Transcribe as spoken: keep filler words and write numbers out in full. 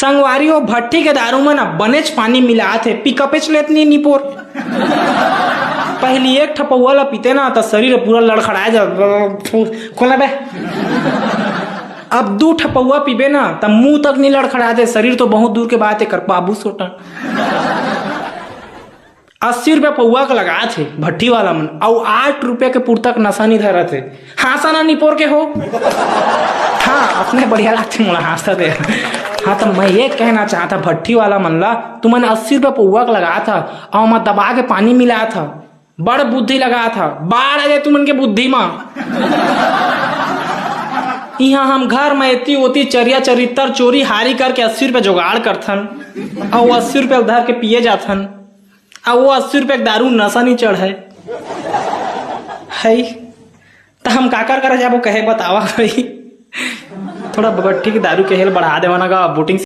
संगवारी हो, भट्ठी के दारू में ना बनेच पानी मिलात हे, पिकअपेच लेत नी निपोर। पहिली एक ठपौआ ला पीते ना, त शरीर पूरा लड़खड़ाए जा, खोला बे। अब दू ठपौआ पीबे ना, त मुंह तक नी लड़खड़ाते, शरीर तो बहुत दूर के बात हे, कर पाबू सोटा। अस्सी रुपया पौआ के लगात हे भट्ठी वाला मन, अउ आठ रुपया के पुरतक नशा नी धरत हे। हाँसा ना निपोर के हो। हाँ, अपने बढ़िया लागथे मोला हाँसत हे। हाँ, त मैं ये कहना चाहत हंव भट्ठी वाला मन ला, तुमन अस्सी रुपया पौआ के लगात हा, अउ ओमा दबा के पानी मिलात हा, बड़ बुद्धि लगात हा, बाढ़ आ जाए तुमन के बुद्धि मा। इहाँ हम घर में एती ओती चरिया चरित्तर चोरी हारी करके अस्सी रुपया जुगाड़ करथन, अउ अस्सी रुपया धर के पिए जाथन। आ वो अस्सी रुपया के दारू नशा नहीं चढ़े है, त हम काकर करा जाबो कहे बतावा भाई। थोड़ा भट्ठी के दारू के हेल बढ़ा देवा ना गा, बुटिंग